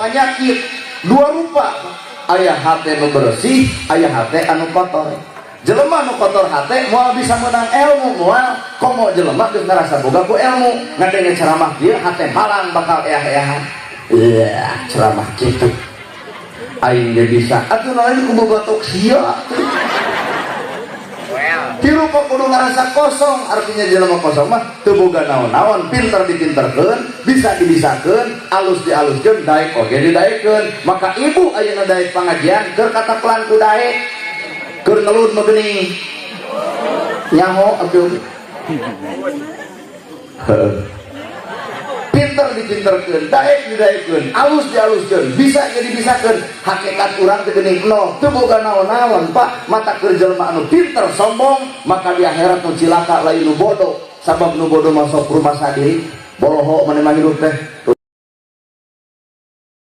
penyakit dua rupa. Aya hate nu bersih, aya hate anu kotor. Jelema nu kotor hate moal bisa menang ilmu, moal. Komo jelema geus ngarasa boga ku ilmu, ngadenge ceramah kieu hate malang, bakal eah-eahan. Iya, ceramah kitu aing ge bisa atuh, lain ku bobotok sia atuh. Hirup kudu ngerasa kosong, artinya jelema kosong mah teu boga naon-naon, pinter dipinterkeun, bisa dibisakeun, alus dialuskeun, daek oge didaekeun. Maka ibu ayeuna daek pangajian keur katapelan ku daek, keur ngelud mah geuning nyaho abdi. Heuh. Pinter dipinterkeun, daek didaekeun, alus dialuskeun, bisa jadi dibisakeun. Hakikat urang teh geuning nol, teu boga naon-naon, Pak. Mata keur jelema anu pinter sombong, maka di akhirat nu cilaka lain nu bodoh. Sabab nu bodoh masuk rumah sadiri, boloho maneh mah hirup teh.